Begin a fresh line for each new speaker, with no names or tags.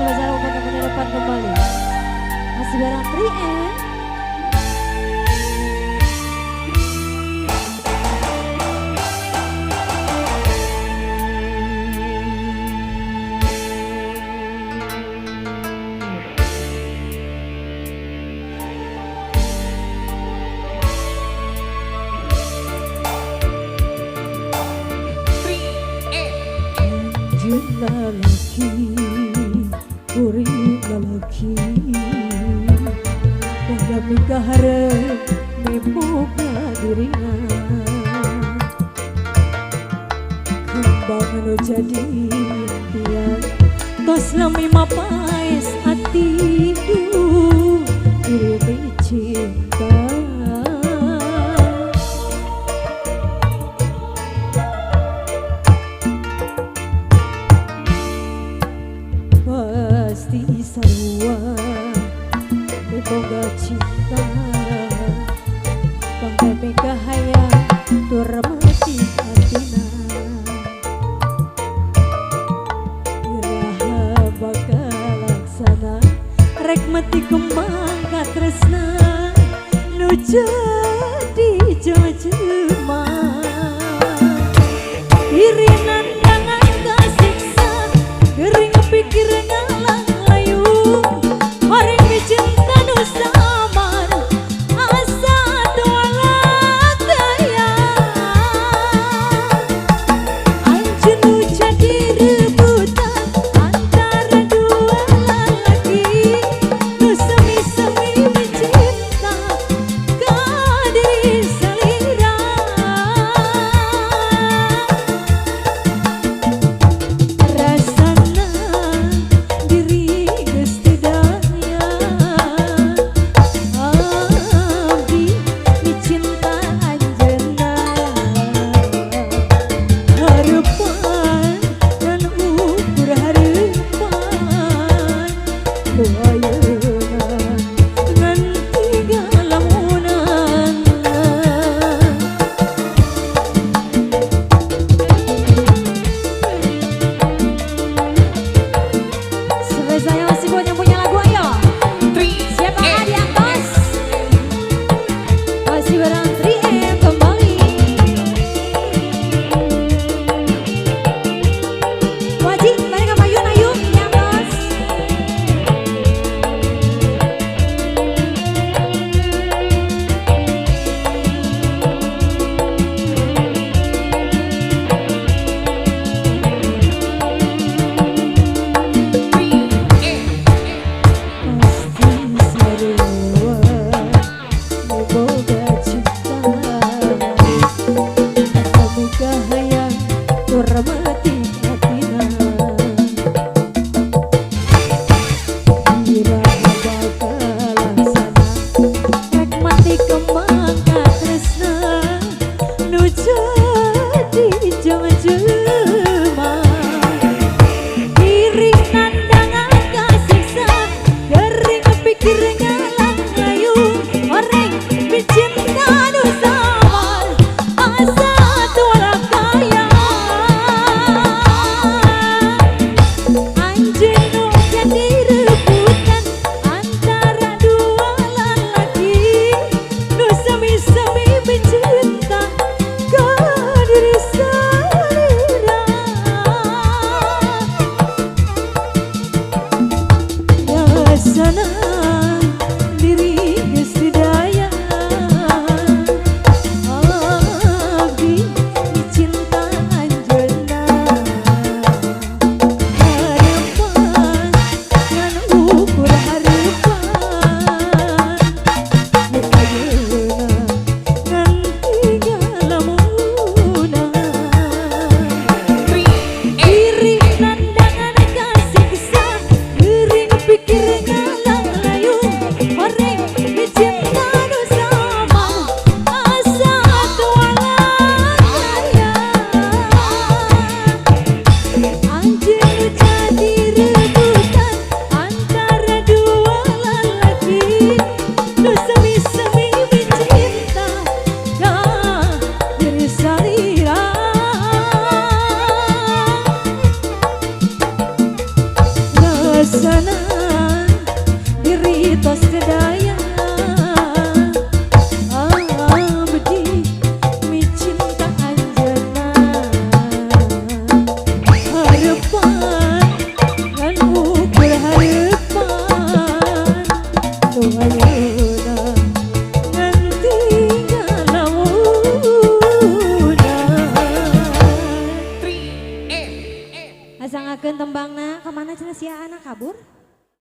Masih baca untuk depan kembali. Masih bareng 3N. Lalaki, kuring lalaki, bangga mikaharep mibuka dirina, kembang anu jadi impian, tos lami mapaes ati duh diri cinta. Pasti sarua boga cinta, bangga mega hayang tur mati atina, iraha bakal laksana rek mati kembang katresna nu jadi jelema diri nandangan kasiksa gering pikir ngalang layu horeng cinta nu samar asa tuala gaya anjeun nu jadi rebutan antara dua lalaki nu semi-semi mencinta ka diri salira. Rasana diri tos teu daya, abdi micinta anjeunna. Harapan ngan ukur harapan, nu ayeuna ngan tinggal lamunan. Asangakeun tembangna, kemana cenah sia anak kabur?